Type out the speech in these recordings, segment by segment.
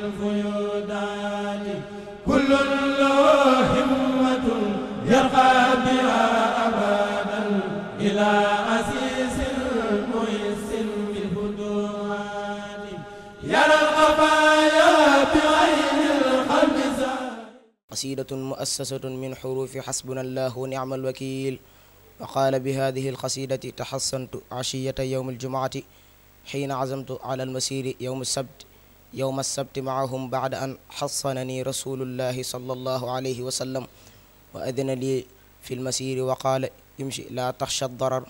الفيودات كل له همة يرقى بها أبدا إلى عزيز مؤيس بالفتوحات يرى الخفايا بعين القلب قصيدة مؤسسة من حروف حسبنا الله ونعم الوكيل. وقال بهذه القصيدة: تحصنت عشية يوم الجمعة حين عزمت على المسير يوم السبت معهم بعد أن حصنني رسول الله صلى الله عليه وسلم وأذن لي في المسير وقال: امشي لا تخشى الضرر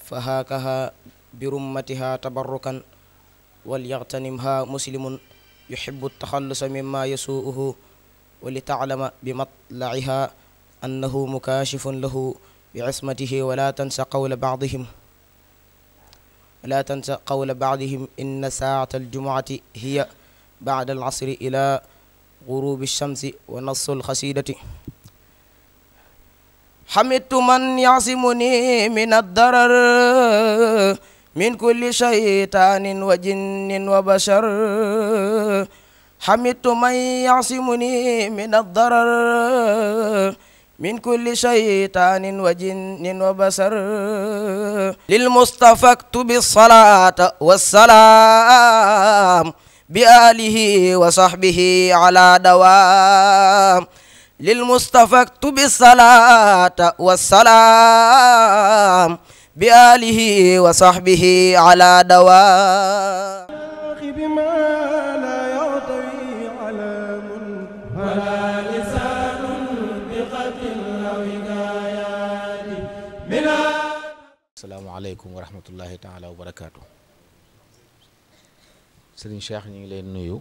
فهاكها برمتها تبركا وليغتنمها مسلم يحب التخلص مما يسوءه ولتعلم بمطلعها أنه مكاشف له بعصمته ولا تنس قول بعضهم إن ساعة الجمعة هي بعد العصر إلى غروب الشمس. ونص القصيدة: حمدت من يعصمني من الضرر من كل شيطان وجن وبشر. حمدت من يعصمني من الضرر من كل شيطان وجن وبشر. للمصطفى اكتب الصلاة والسلام بآله وصحبه على دوام. للمصطفى اكتب الصلاة والسلام بآله وصحبه على دوام. asalaamaaleykum wa rahmatullahi taala wa barakaatu. Sëriñ Cheikh ñu ngi leen nuyu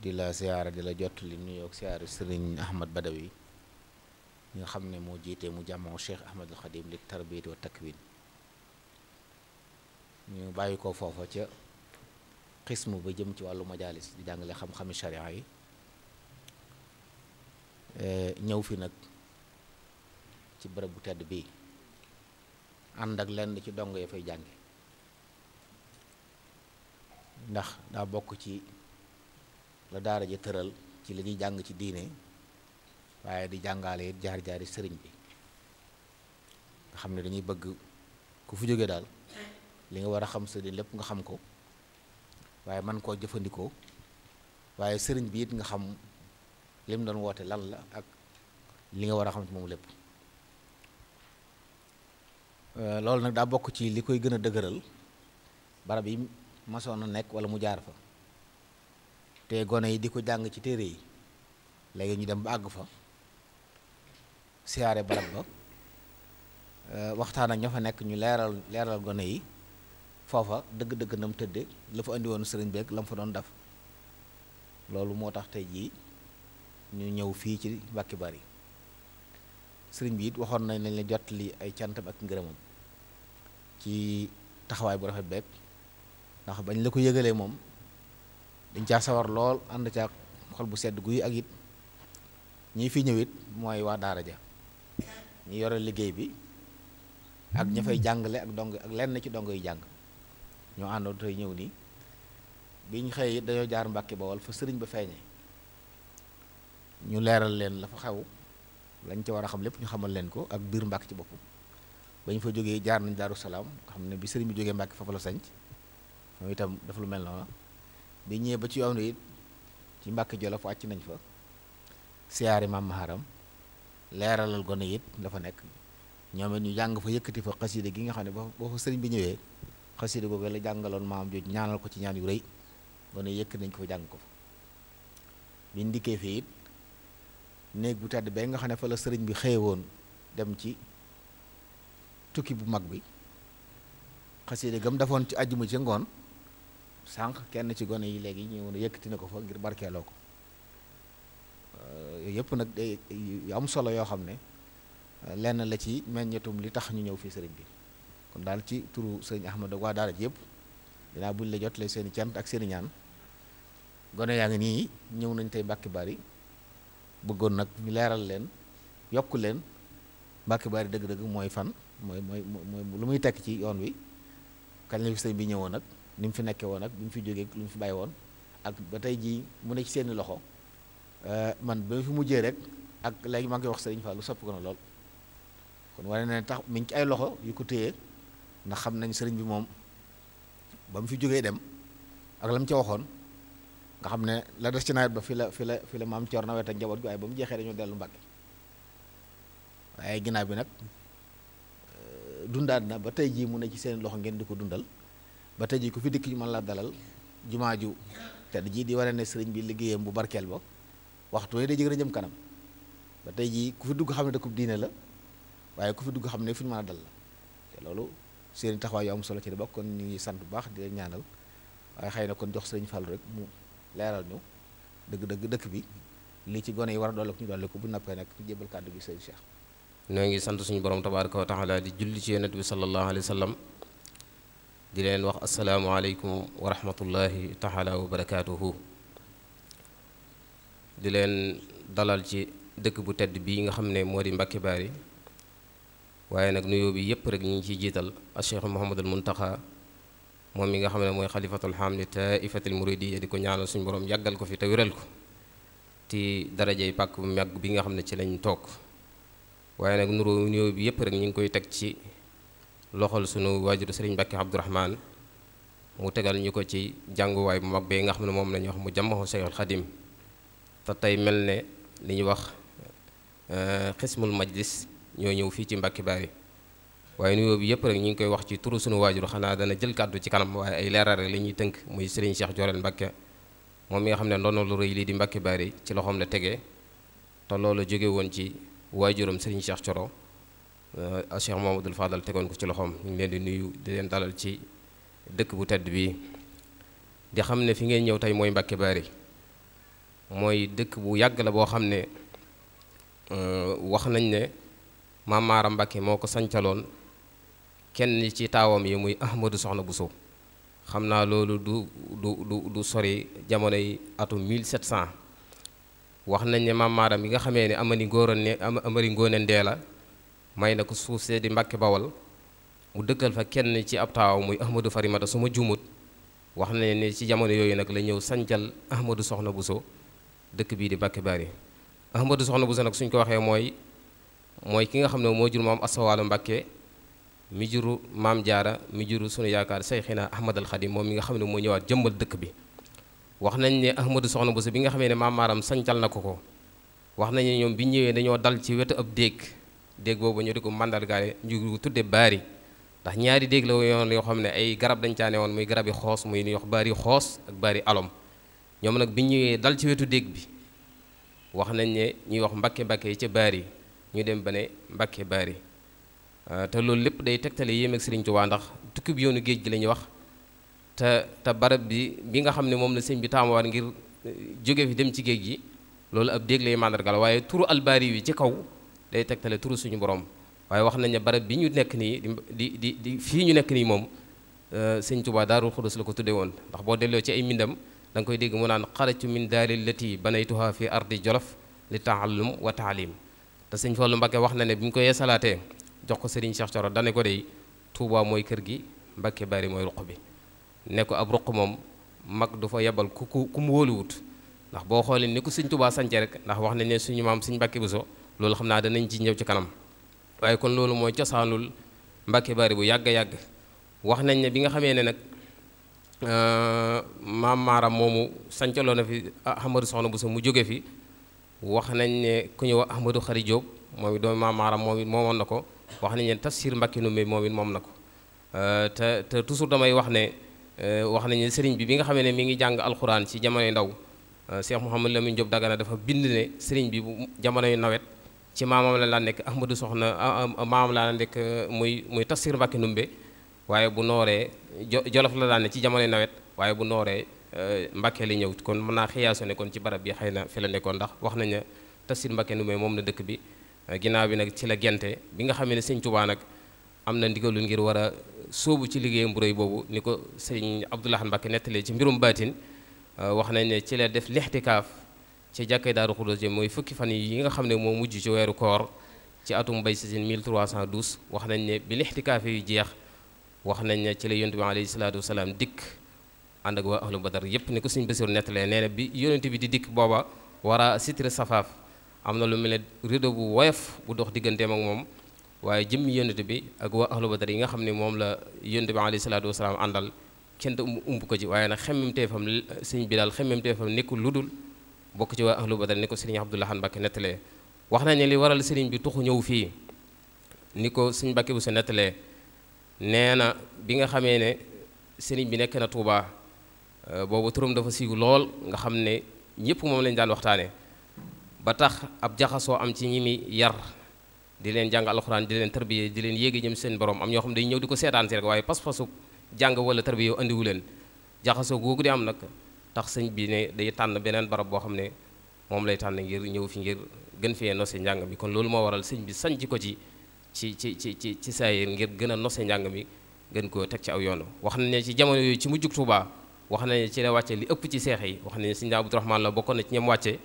di la siyaara di la jot li nuyoo ak siyaara Sëriñ Ahmad Badawi ñi nga xam ne moo jiite mu jàmmoo Cheikh Ahmadul Xadim li tarbiyati wa takwin. ñu bàyyi ko foofa ca xismu ba jëm ci wàllu majalis di jàngale xam-xami sharia yi ñëw fi nag ci bërëb bu tedd bii ànd ak lenn ci dongo ya fay jànge ndax daa bokk ci la daara ji tëral ci li ñuy jàng ci diine waaye di jàngale it jaar-jaari sëriñ bi nga xam ne dañuy bëgg ku fu jóge daal li nga war a xam sëriñ lépp nga xam ko waaye man koo jëfandikoo waaye sëriñ bi it nga xam lim doon woote lan la ak li nga war a xam ci moom lépp. Loolu nag daa bokk ci li koy gën a dëgëral barab yi masoon a nekk wala mu jaar fa te gone yi di ko jàng ci téere yi léegi ñu dem ba àgg fa siyaare barab ba waxtaan ak ña fa nekk ñu leeral gone yi foofa dëgg-dëgg nam tëdde la fa andi woon sëriñ beeg la mu fa doon def. loolu moo tax tey jii ñu ñëw fii ci Mbàkke Bari sëriñ bi it waxoon nañ la jot li ay cantam ak ngërëmam ci taxawaay bu rafet beeg ndax bañ la ko yëgalee moom dañ caa sawar lool ànd caa xol bu sedd guy ak it ñi fi ñëw it mooy waa daara ja ñi yore liggéey bi ak ña fay jàngale ak dong ak lenn ci dongo yi jàng ñoo àndoon tey ñëw nii biñ xëy it dañoo jaar Mbàkke Bawol fa sëriñ ba feeñee ñu leeral leen la fa xew lañ ca war a xam lépp ñu xamal leen ko ak biir Mbàkke ci bopp ba ñu fa jógee jaar nañ Daaru Salaam xam ne bi sëriñ bi jógee Mbàkke foofu la sanc moom itam dafa lu mel noonu bi ñëwee ba ci yoon wi it ci Mbàkke Jolof wàcc nañ fa siyaari Maam Maharam leeralal gone it dafa nekk ñoom it ñu jàng fa yëkkati fa xasida gi nga xam ne boo fa sëriñ bi ñëwee xasida googu la jàngaloon maam jooju ñaanal ko ci ñaan yu rëy gone yëkk nañ ko fa jàng ko fa biñ dikkee fii it néeg bu tedd ba nga xam ne fa la sëriñ bi xëye woon dem ci tukki bu mag bi xasida gam defoon ci àjjuma ci ngoon sànq kenn ci gone yi léegi ñëw na yëkkati na ko fa ngir barkeeloo ko yooyu yëpp nag day yu am solo yoo xam ne lenn la ci meññetum li tax ñu ñëw fii sëriñ bi kon daal ci turu sëriñ Ahmad ak waa daara ji yëpp dinaa buñ la jotlee seeni cant ak seeni ñaan gone yaa ngi nii ñëw nañ tey Mbàkke Bari bëggoon nag ñu leeral leen yokk leen Mbàkke Bari dëgg-dëgg mooy fan mooy lu muy tekk ci yoon wi kañ la fi sëriñ bi ñëwoon nag ni mu fi nekkee woon ak bi mu fi jógee lu mu fi bàyyi woon ak ba tey jii mu ne ci seeni loxo man ba fi mujjee rek ak léegi maa ngi koy wax Sëriñ Fallu sopp ko na lool kon wane ne tax mi ngi ci ay loxo yu ko téye ndax xam nañ sëriñ bi moom ba mu fi jógee dem ak la mu ca waxoon nga xam ne la des ci nawet ba fi la maam coor nawet ak njaboot gi waaye ba mu jeexee dañoo dellu Mbàkke waaye ginnaaw bi nag dundaat na ba tey jii mu ne ci seen loxo ngeen di ko dundal ba tey jii ku fi dikk ñu mën la dalal jumaa ju te jii di wane ne sëriñ bi liggéeyam bu barkeel ba waxtu day jëg a jëm kanam ba tey jii ku fi dugg xam ne dëkkub diine la waaye ku fi dugg xam ne fu ñu mën a dal la te loolu seen taxawaay yu am solo ci di bokk kon ñu ngi sant bu baax di leen ñaanal waaye xëy na kon jox sëriñ Fallu rek mu leeral ñu dëgg dëkk bi lii ci gone yi war a dolli ko ñu dolli ko bu nappee nag ñu jébbal kàddu gi sëriñ Cheikh. ñoo ngi sant suñu borom tabaaraka wa taala di julli ci yonent bi sallallahu alayhi wa sallam di leen wax asalaamualeykum wa rahmatullahi taala wa barakaatuhu di leen dalal ci dëkk bu tedd bii nga xam ne moo di Mbàkke Baari waaye nag nuyoo bi yépp rek ñu ngi ciy jiital a Cheikh Mouhamadul Muntaxa moom mi nga xam ne mooy xalifatul xaam li taifatil muridiyya di ko ñaanal suñu borom yàggal ko fi te wéral ko ci darajey pàkk bu màgg bi nga xam ne ci lañ toog waaye nag nuyoo bi yépp rek ñu ngi koy teg ci loxol sunu waajuru sëriñ Mbàkke Abdourahman mu tegal ñu ko ci jànguwaay bu mag bee nga xam ne moom lañuy wax mu jàmmaxu Seexul Xadim te tey mel ne li ñuy wax xismul majlis ñoo ñëw fii ci Mbàkke Baari waaye nuyoo bi yëpp rek ñu ngi koy wax ci turu sunu waajur xanaa dana jël kàddu ci kanam waaye ay leeral rek li ñuy tënk muy sëriñ Cheikh Joreel Mbàkke moom mi nga xam ne ndono lu rëy lii di Mbàkke Baari ci loxoom la tegee te loolu jóge woon ci waajuram sëriñ Cheikh Coro a Cheikh Mamadou Fadal tegoon ko ci loxoom ñu ngi leen di nuyu di leen dalal ci dëkk bu tedd bii di xam ne fi ngeen ñëw tey mooy Mbàkke Baari mooy dëkk bu yàgg la boo xam ne wax nañ ne Maam Maaram Mbàkke moo ko sancaloon kenn ci taawam yi muy Ahmadou Soxna Bousso xam naa loolu du sori jamono yi atum 1700 wax nañ ne Maam Maaram bi nga xamee ne Amari Ngoone Ndeela may na ko suuf see di Mbàkke Bawal mu dëkkal fa kenn ci ab taawam muy Ahmadou Farimata su ma juumut wax nañ ne ci jamono yooyu nag la ñëw sancal Ahmadou Soxna Bousso dëkk bii di Mbàkke Baari Ahmadou Soxna Bousso nag suñ ko waxee mooy ki nga xam ne moo jur maam Asawaalo Mbàkke mi juru maam Jaara mi juru sunu yaakaar Seyxina Ahmadal Xadim moom mi nga xam ne moo ñëwaat jëmmal dëkk bi wax nañ ne Ahmadou Soxna Bousso bi nga xamee ne maam Maaram sancal na ko wax nañ ne ñoom bi ñëwee dañoo dal ci wetu ab déeg boobu ñu di ko màndargaale ñu tudde baari ndax ñaari déeg la yoon yoo xam ne ay garab dañ caane woon muy garabi xoos muy ñuy wax baari xoos ak baari alom ñoom nag bi ñëwee dal ci wetu déeg bi wax nañ ne ñuy wax Mbàkke yi ca baari ñu dem ba ne Mbàkke Baari te loolu lépp day tegtale yéem ak Sëriñ Tuubaa ndax tukki bi yoonu géej gi la ñuy wax te barab bi nga xam ne moom la sëñ bi taamuwaat ngir jóge fi dem ci géej gi loolu ab déeg lay màndargal waaye turu albaari wi ci kaw day tegtale turu suñu borom waaye wax nañ ne barab bi ñu nekk nii di fii ñu nekk nii moom Sëñ Tuubaa Daarul Xudus la ko tudde woon ndax boo delloo ci ay mbindam da nga koy dégg mu naan xarajtu min daari lati banaytuha fi ardi jolof li taallum wa taalim te sëñ Fallu Mbàkke wax na ne bi ñu ko yeesalaatee jox ko Sëriñ Cheikh Coro dane ko dey Tuubaa mooy kër gi Mbàkke Baari mooy ruq bi ne ko ab ruq moom mag du fa yebal ku mu wóoluwut ndax boo xoolee ni ko Sëñ Tuubaa sance rek ndax wax nañ ne suñu maam Sëñ Mbàkke Buso loolu xam naa danañ ci ñëw ci kanam waaye kon loolu mooy cosaanul Mbàkke Baari bu yàgg wax nañ ne bi nga xamee ne nag maam Maaram moomu sancaloo na fi Ahmadou Soxna Bousso mu jóge fi wax nañ ne ku ñu wax Ahmadou Xari Jóob moom it doomu maam Maaram moom it moomoon na ko wax nañ ne Tafsir Mbàkke Ndumbe moom it moom na ko te toujours damay wax ne wax nañ ne sëriñ bi nga xamee ne mi ngi jàng alxuraan ci jamonoy ndaw Cheikh Mouhamadou Lamine Diop Dagana dafa bind ne sëriñ bi bu jamonoy nawet ci maamam la nekk Ahmadou Soxna maamam la nekk muy Tafsir Mbàkke Ndumbe waaye bu nooree Jolof la daan ne ci jamonoy nawet waaye bu nooree Mbàkke li ñëw kon mën naa xiyaaso ne kon ci barab bi xëy na fi la nekkoon ndax wax nañ ne Tafsir Mbàkke Ndumbe moom na dëkk bi ginnaaw bi nag ci la gente bi nga xam ne Sëñ Tuubaa nag am na ndigalul ngir war a sóobu ci liggéeyam bu réy boobu ni ko Sëñ Abdou Lahad Mbàkke nettalee ci mbirum baatin wax nañ ne ci la def lixtikaaf ci jàkkay Daaru Xudoos ji mooy fukki fan yi nga xam ne moo mujj ci weeru koor ci atum bay si 1312 wax nañ ne bi lixtikaaf yu jeex wax nañ ne ci la yonent bi alayhi salaatu wasalaam dikk ànd ak waa ahlu badar yépp ni ko sëñ Basiru nettalee nee na bi yonent bi di dikk booba wara sitri safaaf am na lu mel ne rideau bu woyof bu dox digganteem ak moom waaye jëmmi yonent bi ak waa ahlu badar yi nga xam ne moom la yonent bi alayhi salaatu wasalaam àndal kenn da umb ko ci waaye nag xemmemteefam sëñ bi daal xemmemteefam nekkul lu dul bokk ci waa ahlu badar ni ko sëriñ Abdou Lahad Mbacké nettalee wax nañ ne li waral sëriñ bi tuxu ñëw fii ni ko sëñ Mbacké bu sa nettalee nee na bi nga xamee ne sëriñ bi nekk na Touba boobu turam dafa siiw lool nga xam ne ñëpp moom lañ daan waxtaane ba tax ab jaxasoo am ci ñi mi yar di leen jàng alxuraan di leen tarbiye di leen yéegi jëm seen borom am ñoo xam ne day ñëw di ko seetaan si rek waaye pas-pasu jàng wala tarbiye yow andiwu leen jaxasoo googu di am nag tax sëñ bi ne day tànn beneen barab boo xam ne moom lay tànn ngir ñëw fi ngir gën fee nose njàng mi kon loolu moo waral sëñ bi sanc ko ci saayir ngir gën a nose njàng mi gën koo teg ci aw yoon wax nañ ne ci jamono yooyu ci mujjug Tuubaa wax nañ ne ci la wàcce li ëpp ci seex yi wax nañ ne sëñ Abdourahmane la bokkoon na ci ñam wàcce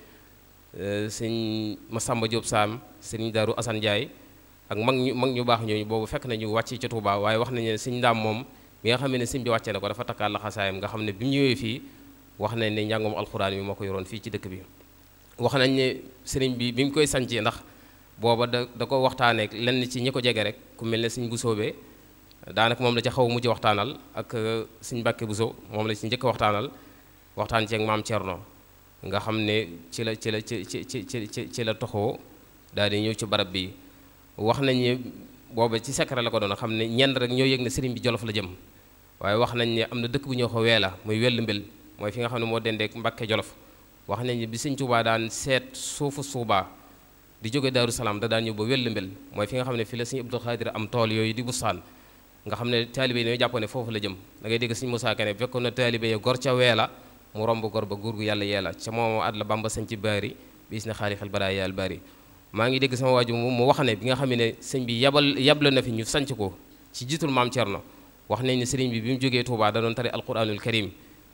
sëñ Masamba Diop Sam sëñ Daaru Assane Ndiaye ak mag ñu baax ñooñu boobu fekk nañu wàcc ci Tuubaa waaye wax nañ ne sëñ Ndaam moom mi nga xam ne sëñ bi wàcce na ko dafa takkaat laxasaayam nga xam ne bi mu ñëwee fii wax nañ ne njàngum alxuraan mi moo ko yoroon fii ci dëkk bi wax nañ ne sëriñ bi mu koy sancee ndax booba da ko waxtaanee lenn ci ñi ko jege rek ku mel ne sëñ bu soobee daanaka moom la ci xaw mujj waxtaanal ak sëñ Mbàkke Buso moom la ci njëkk waxtaanal waxtaan ci ak maam Cerno nga xam ne ci la toxoo daal di ñëw ci barab bi wax nañ ne booba ci secret la ko doon xam ne ñenn rek ñoo yëg ne sëriñ bi Jolof la jëm waaye wax nañ ne am na dëkk bu ñëw ko Weela muy Wellu Mbel mooy fi nga xam ne moo dendeek Mbàkke Jolof wax nañ ne bi sëñ Tuubaa daan seet suufu Suubaa di jóge Daaru Salaam da daan ñëw ba Wellu Mbel mooy fi nga xam ne fi la sëñ Abdul Xaadir am tool yooyu di bustaan nga xam ne taalibe yi dañoo jàpp ne foofu la jëm da ngay dégg sëñ Musaa Ka ne fekkoon na taalibe ya gor ca Weela mu romb gor ba góor gu yàlla yeela ca moom at la Bamba sañ ci baari bis na xaalixal baraay yàlla bari maa ngi dégg sama waaju mu wax ne bi nga xam ne sëñ bi yabla na fi ñu sanc ko ci jiitul maam Cerno wax nañ ne sëriñ bi mu jógee Tuubaa da doon tari alquranul karim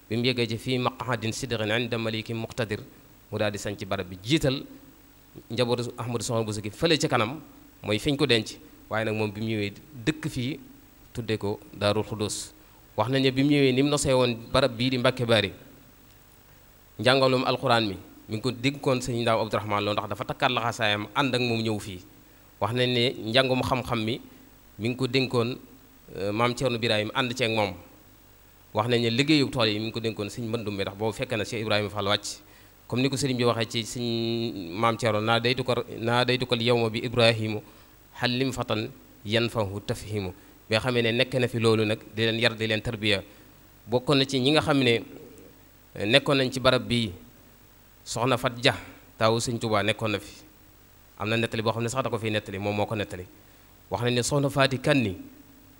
bi mu yeggee ci fii maqahadin sidqin inda maliki muqtadir mu daal di sanc barab bi jiital njabootu Ahmadu Soxna Buso gi fële ci kanam mooy fiñ ko denc waaye nag moom bi mu ñëwee dëkk fii tudde ko Daarul Xudus wax nañ ne bi mu ñëwee ni mu nosee woon barab bii di Mbàkke Bari njàngalum alxuraan mi ngi ko dénkoon sëñ Ndaam Abdourahmane Lo ndax dafa takkaat laxasaayam ànd ak moom ñëw fii wax nañ ne njàngum xam-xam mi ngi ko dénkoon maam Cerno Birahim ànd ceeg moom wax nañ ne liggéeyu tool yi mi ngi ko dénkoon sëñ Mbandum mi ndax boobu fekk na Cheikh Ibrahima Fall wàcc comme ni ko sëriñ bi waxee ci sëñ maam Cerno naa daytukal yawma bi Ibrahimu xallim fatan yan fahu tafhimu bi nga xamee ne nekk na fi loolu nag di leen yar di leen tarbiya bokkoon na ci ñi nga xam ne nekkoon nañ ci barab bii soxna Fat Dia taawu sëñ Tuubaa nekkoon na fi am na nettali boo xam ne sax da ko fiy nettali moom moo ko nettali wax nañ ne soxna Faati Kanni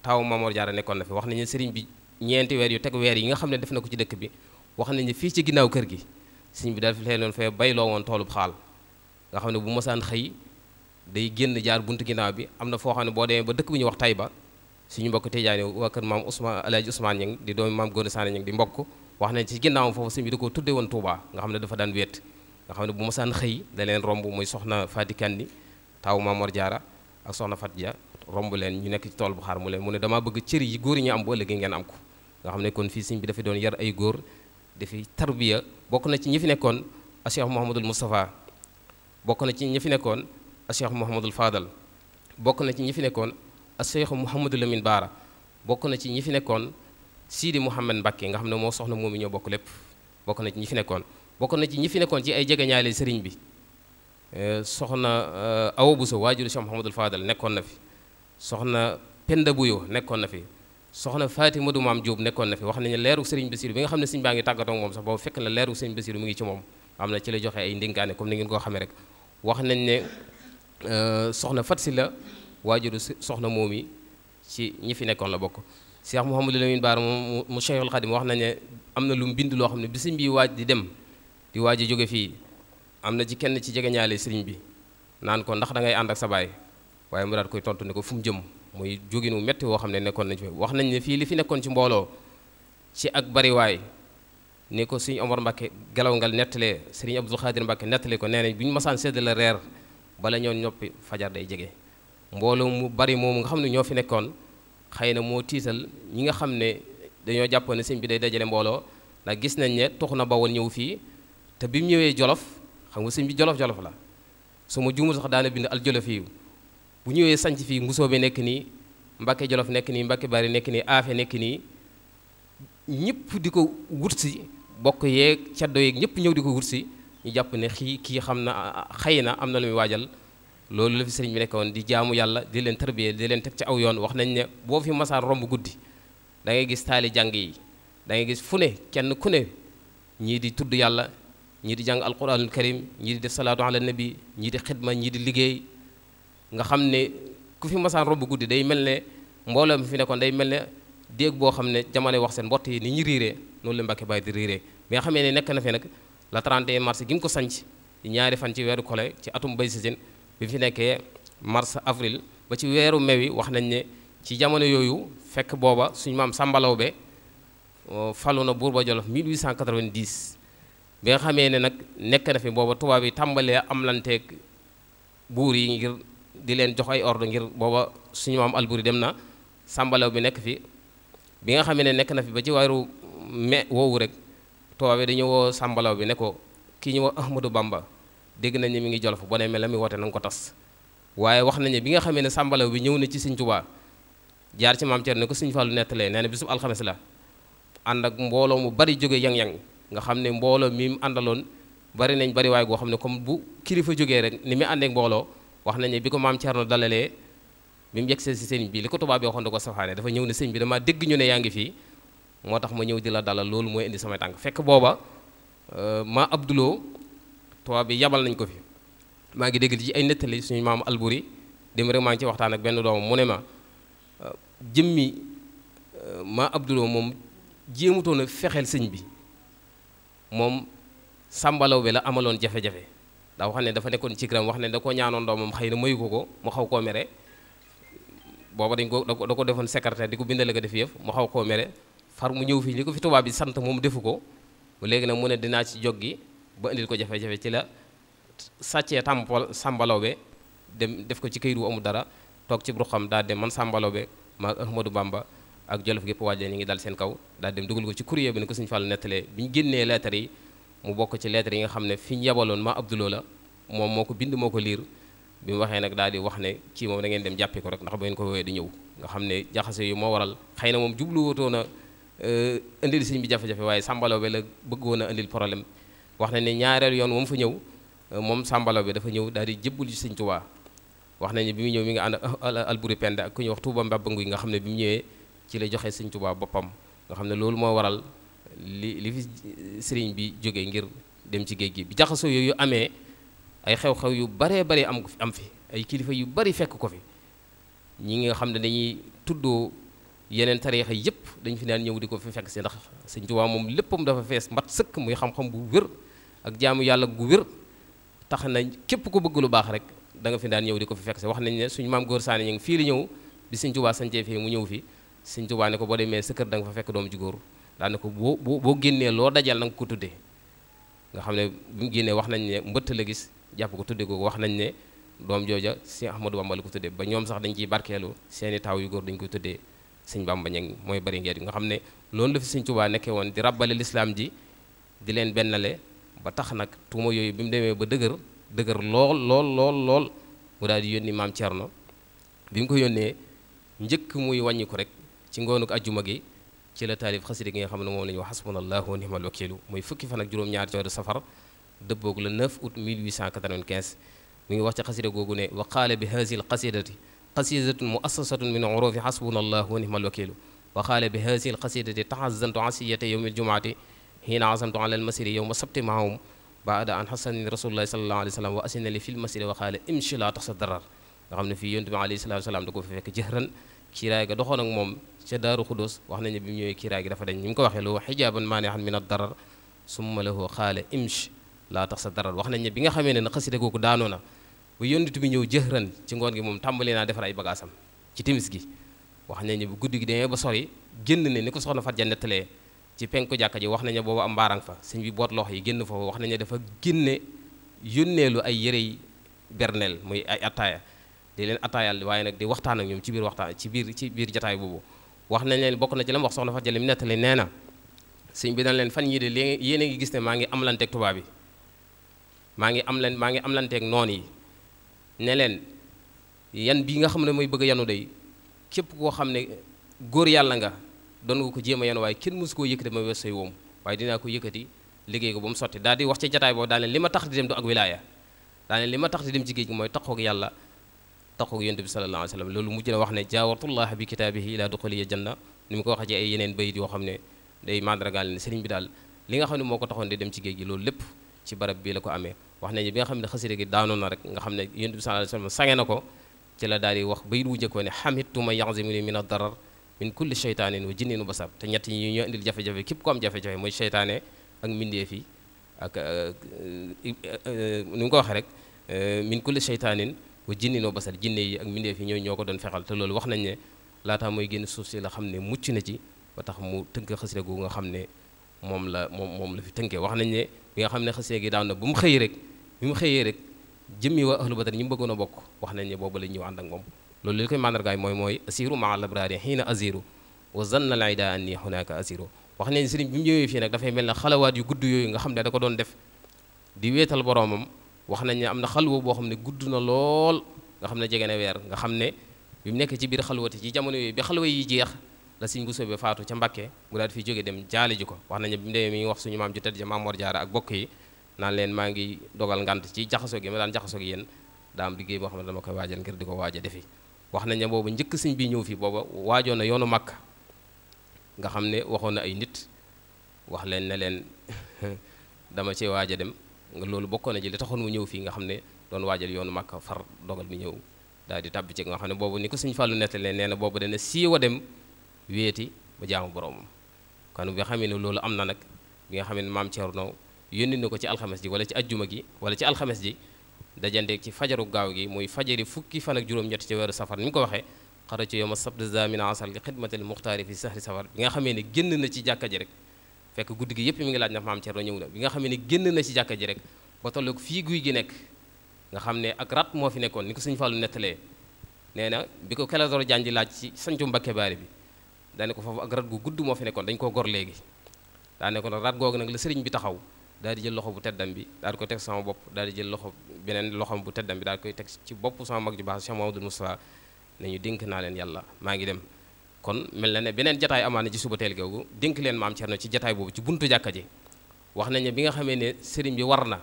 taawu Mamoor Jaara nekkoon na fi wax nañ ne sëriñ bi ñeenti weer yu teg weer yi nga xam ne def na ko ci dëkk bi wax nañ ne fii ci ginnaaw kër gi sëriñ bi dafa leen fee bayloo woon toolub xaal nga xam ne bu mosaan xëy day génn jaar buntu ginnaaw bi am na foo xam ne boo demee ba dëkk bu ñuy wax Tayba suñu mbokk Tijaani waa kër maam Ousmane Alaaji Ousmane Ñang di doomi maam Góor Saane Ñang di mbokk wax nañ ci ginnaawam foofu sëñ bi da ko tudde woon Touba nga xam ne dafa daan wéet nga xam ne bu mosaan xëy da leen romb muy soxna Faati Kanni taawu Mamor Jaara ak soxna Fat Dia romb leen ñu nekk ci tool bu xaar mu ne damaa bëgg cër yi góor yi ñu am bu ëllëgee ngeen am ko nga xam ne kon fii sëñ bi dafa doon yar ay góor dafi tarbiya bokk na ci ñi fi nekkoon a Cheikh Mouhamadul Moustapha bokk na ci ñi fi nekkoon a Cheikh Mouhamadul Fadal bokk na ci ñi fi nekkoon a Cheikh Mouhamadul Lamine Baara bokk na ci ñi fi nekkoon Sidi Mouhamed Mbacké nga xam ne moo soxna moom i ñoo bokk lépp bokk na ci ñi fi nekkoon bokk na ci ñi fi nekkoon ci ay jegeñaale sëriñ bi soxna Awa Bousso waajuru Cheikh Mouhamadul Fadal nekkoon na fi soxna Penda Buyo nekkoon na fi soxna Fatima du Maam Diop nekkoon na fi wax nañu leeru sëriñ Bassirou bi nga xam ne sëriñ baa ngi tàggatoo ak moom sax boobu fekk na leeru sëriñ Bassirou mu ngi ci moom am na ci la joxe ay ndénkaane comme ni ngeen koo xamee rek wax nañ ne soxna Fat Si la waajuru soxna moom yi ci ñi fi nekkoon la bokk Cheikh Mouhamadou Lamine Bara moom mu Cheikhul Khadim wax nañ ne am na lu mu bind loo xam ne bi sëriñ bi waaj di dem di waaj a jóge fii am na ci kenn ci jegeñaale sëriñ bi naan ko ndax da ngay ànd ak sa baay waaye mu daal koy tontu ne ko fu mu jëm muy jóginu metti woo xam ne nekkoon nañ fi wax nañ ne fii li fi nekkoon ci mbooloo ci ak bariwaay ni ko sëriñ Omar Mbacké gelaw ngal nettalee sëriñ Abdul Xaadir Mbacké nettali ko nee nañ bu ñu masaan séddale reer bala ñoo ñoppi fajar day jege mbooloo mu bari moomu nga xam ne ñoo fi nekkoon xëy na moo tiital ñi nga xam ne dañoo jàppoon ne sëñ bi day dajale mbooloo ndax gis nañ ne tox na Bawol ñëw fii te bi mu ñëwee Jolof xam nga sëñ bi Jolof la su ma juumul sax daana bind al Jolof yi bu ñëwee sanc fii Mbusoo bi nekk nii Mbàkke Jolof nekk nii Mbàkke Bari nekk nii Aafe nekk nii ñëpp di ko wut si bokk yeeg caddo yeeg ñëpp ñëw di ko wut si ñu jàpp ne kii xam na xëy na am na lu muy waajal loolu la fi sëriñ bi nekkoon di jaamu yàlla di leen tarbiyee di leen teg ci aw yoon wax nañ ne boo fi masaan romb guddi da ngay gis taali jàng yi da ngay gis fu ne kenn ku ne ñii di tudd yàlla ñii di jàng alquranul karim ñii di def salaatu ala nabi ñii di xidma ñii di liggéey nga xam ne ku fi masaan romb guddi day mel ne mbooloo mi fi nekkoon day mel ne déeg boo xam ne jamono wax seen mbott yi ni ñu riiree noonu la Mbàkke Baari di riiree bi nga xamee ne nekk na fi nag la 31 mars gi mu ko sanc ñaari fan ci weeru kole ci atum bay sasin bi mu fi nekkee mars avril ba ci weeru mai wi wax nañ ne ci jamono yooyu fekk booba suñu maam Samba Lawbe falu na buur ba Jolof 1890 bi nga xamee ne nag nekk na fi booba tubaab yi tàmbalee am lanteeg buur yi ngir di leen jox ay ordre ngir booba suñu maam Alburi dem na Samba Lawbe nekk fi bi nga xamee ne nekk na fi ba ci weeru mai woowu rek tubaab yi dañu woo Samba Lawbe ne ko kii ñu wax Ahmadou Bamba dégg nañ ne mi ngi Jolof boo ne mel la mi woote na nga ko tas waaye wax nañ ne bi nga xamee ne Samba Lawbe bi ñëw na ci Sëñ Tuubaa jaar ci maam Cerno ne ko Sëñ Fallu nettalee nee na bisub alxames la ànd ak mbooloo mu bari jóge yang-yang nga xam ne mbooloo mi mu àndaloon bari nañ bari waaye goo xam ne comme bu kilifa jógee rek ni mu àndeek mbooloo wax nañ ne bi ko maam Cerno dalalee bi mu yegsee si sëñ bi li ko tubaab bi waxoon da ko safaane dafa ñëw ne sëñ bi dama dégg ñu ne yaa ngi fii moo tax ma ñëw di la dalal loolu mooy indi samay tànk fekk booba ma Abduloo tubaab bi yabal nañ ko fi maa ngi dégg ci ay nettali suñu maam Alburi dem rek maa ngi ci waxtaan ak benn doomam mu ne ma jëmmi ma Abduloo moom jéemutoon a fexeel sëñ bi moom Samba Lawbe la amaloon jafe-jafe daa wax ne dafa nekkoon ci kiram wax ne da ko ñaanoon doomam xëy na mayu ko mu xaw koo mere booba da ko defoon secrétaire di ko bindale ko def yëf mu xaw koo mere far mu ñëw fii li ko fi tubaab bi sant moom defu ko léegi nag mu ne dinaa ci joggi ba indil ko jafe-jafe ci la sàccee tàmpol Samba Lawbe dem def ko ci këyit wu amul dara toog ci ruxam daal dem man Samba Lawbe ma Ahmadou Bamba ak Jolof gépp waajee ñu ngi dal seen kaw daal dem dugal ko ci courrier bi ni ko Sëñ Fallu nettalee bi ñu génnee lettres yi mu bokk ci lettres yi nga xam ne fi ñu yebaloon ma Abduloo la moom moo ko bind moo ko liir bi mu waxee nag daal di wax ne kii moom da ngeen dem jàppi ko rek ndax ba ngeen ko woowee di ñëw nga xam ne jaxase yu moo waral xëy na moom jubluwutoon a indil sëñ bi jafe-jafe waaye Samba Lawbe la bëggoon a indil problème wax na ne ñaareel yoon moom fa ñëw moom Samba Lawbe dafa ñëw daal di jébbul ci Sëñ Tuubaa wax nañ ne bi mu ñëw mi nga ànd Alburi Penda ak ku ñuy wax Tuuba Mbàbb Nguy nga xam ne bi mu ñëwee ci la joxe Sëñ Tuubaa boppam nga xam ne loolu moo waral li fi sëriñ bi jógee ngir dem ci géej gi bi jaxasoo yooyu amee ay xew-xew yu baree bare am fi ay kilifa yu bari fekk ko fi ñi nga xam ne dañuy tuddoo yeneen tariixa yëpp dañu fi daan ñëw di ko fi fekk si ndax Sëñ Tuubaa moom léppam dafa fees mbat sëkk muy xam-xam bu wér ak jaamu yàlla gu wér tax na képp ko bëgg lu baax rek da nga fi daan ñëw di ko fi fekk si wax nañ ne suñu maam Góor Saane ñu ngi fii la ñëw bi Sëñ Tuubaa sancee fii mu ñëw fi Sëñ Tuubaa ne ko boo demee sa kër da nga fa fekk doom ju góor daa ne ko boo génnee loo dajal na nga ko tuddee nga xam ne bi mu génnee wax nañ ne mbëtt la gis jàpp ko tuddee ko wax nañ ne doom jooja si Ahmadou Bamba la ko tuddee ba ñoom sax dañ ciy barkeelu seeni taaw yu góor dañ koy tuddee Sëñ Bamba ñeng mooy bari ngeet nga xam ne loolu la fi Sëñ Tuubaa nekkee woon di rabbale lislaam ji di leen bennale ba tax nag tuuma yooyu bi mu demee ba dëgër lool mu daal di yónni maam Cerno bi mu ko yónnee njëkk muy wàññi ko rek ci ngoonuk ajjuma gi ci la taalif xasida gi nga xam ne moom la ñuy wax xasbunallahu wa ni'mal wakiilu muy fukki fan ak juróom-ñaari weeru safar dëppoog le 9 août 1895 mi ngi wax ci xasida googu ne wa qaala bi haazihil qasidati qasidatun muassasatun min urufi xasbunallahu wa ni'mal wakiilu wa qaala bi haazihil qasidati taxazantu asiyata yowmi aljumaati hiina azamtu ala almasiri yowma sabti maahum baada an xasani rasulullahi sallallahu alayhi wa sallam wa asina li fil masiri wa qaala imshi la tax sa darar nga xam ne fii yonent bi alayhi salaatu wa salaam da ko fi fekk jëhran kiiraay ga doxoon ak moom ca daaru xudus wax nañu bi mu ñëwee kiiraay gi dafa dañ ñu ngi ko waxee loo xijaaban maanihan min ad-darar summa lahu qaala imshi laa tax sa darar wax nañ ne bi nga xamee ne na xasida googu daanoo na ba yonent bi ñëw jëhran ci ngoon gi moom tàmbali naa defar ay bagaasam ci timis gi wax nañ ne bu guddi gi demee ba sori génn ne ni ko soxna Fatou Dia nettalee ci penku jàkka ji wax nañ ne boobu am mbaarang fa sëñ bi boot loxo yi génn foofu wax nañ ne dafa génne yónneelu ay yërey berneel muy ay attaaya di leen attaayal waaye nag di waxtaan ak ñoom ci biir waxtaan ci biir jataay boobu wax nañ leen bokk na ci la mu wax soxna Fatou Dia li mu nettali nee na sëñ bi dañ leen fan yii de léegi yéen a ngi gis ne maa ngi amlanteeg tubaab bi maa ngi amlanteeg noon yi ne leen yan bii nga xam ne mooy bëgg a yanu day képp koo xam ne góor yàlla nga doon nga ko jéem a yanu waaye kenn mësu koo yëkkati ma wees say woom waaye dinaa ko yëkkati liggéey ko ba mu sotti daal di wax ci jataay boobu daal ne li ma tax di dem du ak wilaaya daal ne li ma tax di dem ci géej gi mooy taxoog yàlla taxoog yonent bi sallallahu alayhi wa sallam loolu mujj na wax ne jaawartullah bi kitaabihi ila duxuliya janna ni mu ko waxee ci ay yeneen bayit yoo xam ne day mandargaal ne sëriñ bi daal li nga xam ne moo ko taxoon di dem ci géej gi loolu lépp ci barab bii la ko amee wax nañu bi nga xam ne xasida gi daanoon na rek nga xam ne yonent bi sallallahu alayhi wa sallam sange na ko ci la daal di wax bayit wu njëkkoo ne xamittu ma yaxzimuni min ad-darar min kulli sheytaanin wa jinnin wa basab te ñett ñi ñoo indil jafe-jafe képp ko am jafe-jafe mooy seytaane ak mbindeef yi ak ni mu ko waxee rek min kulli sheytaanin wa jinnin wa basar jinne yi ak mbindeef yi ñoo ko doon fexal te loolu wax nañ ne laataa mooy génn suuf si la xam ne mucc na ci ba tax mu tënk xasida gu nga xam ne moom la fi tënkee wax nañ ne bi nga xam ne xasida gi daaw na bu mu xëyee rek jëmmi waa ahlu badar ñi mu bëggoon a bokk wax nañ ne boobu la ñëw ànd ak moom loolu li koy mandargaay mooy asiru maa labraari xiina asiru wa zanna al ida anni hunaka asiru wax nañ sëriñ bi mu ñëwee fii nag dafay mel ne xalawaat yu gudd yooyu nga xam ne da ko doon def di wéetal boroomam wax nañ ne am na xalwa boo xam ne gudd na lool nga xam ne jege na weer nga xam ne bi mu nekk ci biir xalwati ci jamono yooyu bi xalwa yi jeex la sëñ bu soobee faatu ca Mbàkke mu daal di fi jóge dem jaale ji ko wax nañ ne bi mu demee mi ngi wax suñu maam ju tedd ja Maam Mor Jaara ak bokk yi naan leen maa ngi dogal ngant ci jaxasoo gi ma daan jaxasoo gi yéen daa am liggéey boo xam ne dama koy waajal ngir di ko waaj a defi wax nañ ne boobu njëkk sëñ bi ñëw fii booba waajoon na yoonu Makka nga xam ne waxoon na ay nit wax leen ne leen dama ci waaj a dem nga loolu bokkoon na ji li taxoon mu ñëw fii nga xam ne doon waajal yoonu Makka far dogal mi ñëw daal di tàbbi ci nga xam ne boobu ni ko sëñ Fàllu nettalee nee na boobu dana siiwa dem wéeti ba jaamu boroomam kon bi nga xam ne loolu am na nag bi nga xam ne maam Cerno yónni na ko ci alxames ji wala ci ajjuma gi wala ci alxames ji dajandeeg ci fajaru gaaw gi muy fajari fukki fan ak juróom-ñett ci weeru safar ni mu ko waxee xara ci yowma sabt zamina asal li xidmatil muxtaari fi sahri safar bi nga xamee ne génn na ci jàkka ji rek fekk guddi gi yépp mi ngi laaj na maam Cerno ñëw na bi nga xamee ne génn na ci jàkka ji rek ba tolloog fii guy gi nekk nga xam ne ak rat moo fi nekkoon ni ko sëñ Fallu nettalee nee na bi ko Clédor Diagne di laaj ci sancu Mbakke Baari bi daane ko foofu ak rat gu gudd moo fi nekkoon dañ koo gor léegi daane ko nag rat googu nag la sëriñ bi taxaw daal di jël loxo bu teddam bi daal di ko teg sama bopp daal di jël loxo beneen loxom bu teddam bi daal di koy teg ci bopp sama mag ju baax Cheikh Mamadou Moustapha ne ñu dénk naa leen yàlla maa ngi dem kon mel na ne beneen jataay amaana ci suba teel googu dénk leen maam Cerno ci jataay boobu ci buntu jàkka ji wax nañ ne bi nga xamee ne sëriñ bi war na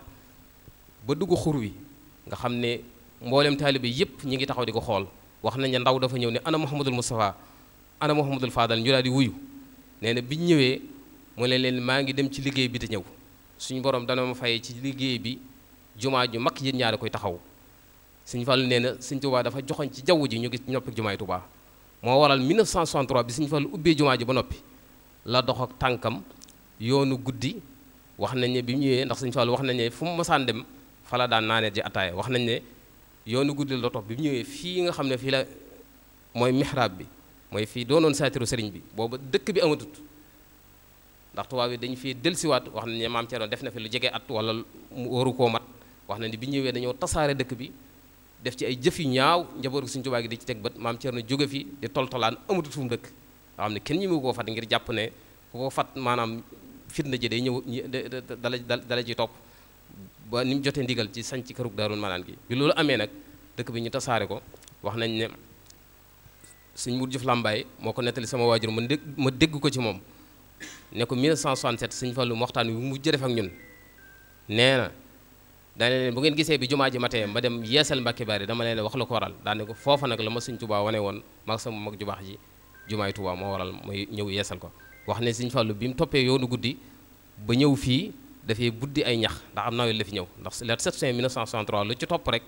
ba dugg xur wi nga xam ne mboolem taalibe yépp ñi ngi taxaw di ko xool wax nañ ne ndaw dafa ñëw ne ana Mouhamadul Moustapha ana Mouhamadul Fadal ñu daal di wuyu nee na biñ ñëwee mu ne leen maa ngi dem ci liggéey bi te ñëw suñu borom dana ma fay ci liggéey bi jumaa ju mag yéen ñaari koy taxaw Sëñ Fallu nee na Sëñ Tuubaa dafa joxoñ ci jaww ji ñu gis noppi jumaay Tuubaa moo waral 1963 bi Sëñ Fallu ubbee jumaa ji ba noppi la dox ak tànkam yoonu guddi wax nañ ne bi mu ñëwee ndax Sëñ Fallu wax nañ ne fu mu masaan dem fa la daan naanee ji ataaya wax nañ ne yoonu guddi la topp bi mu ñëwee fii nga xam ne fii la mooy mihrab bi mooy fii doonoon saatiru sëriñ bi booba dëkk bi amatut ndax tubaab bi dañu fii dellusiwaat wax nañ ne maam Cerno def na fi lu jege at wala mu waru koo mat wax nañ ne bi ñëwee dañoo tasaare dëkk bi def ci ay jëf yu ñaaw njabootu Sëñ Tuubaa gi di ci teg bët maam Cerno jóge fi di toltolaan amatut fu mu dëkk nga xam ne kenn ñi mu koo fat ngir jàpp ne ku ko fat maanaam fitna ji day ñëw dala ji topp ba ni mu jotee ndigal ci sañ ci kërug Daarul Manaan gi bi loolu amee nag dëkk bi ñu tasaare ko wax nañ ne Sëñ Mur Juuf Làmbaay moo ko nettali sama waajur ma dégg ko ci moom ne ko 1967 Sëñ Fallu waxtaan wi mu def ak ñun nee na daane leen bu ngeen gisee bi jumaa ji matee ma dem yeesal Mbàkke Baari dama leen wax la ko waral daane ko foofa nag la ma Sëñ Tuubaa wane woon maag sama mag ju baax ji jumaay Tuubaa moo waral mooy ñëw yeesal ko wax ne Sëñ Fallu bi mu toppee yoonu guddi ba ñëw fii dafay buddi ay ñax ndax am nawet la fi ñëw ndax le 7 juin 1963 lu ci topp rek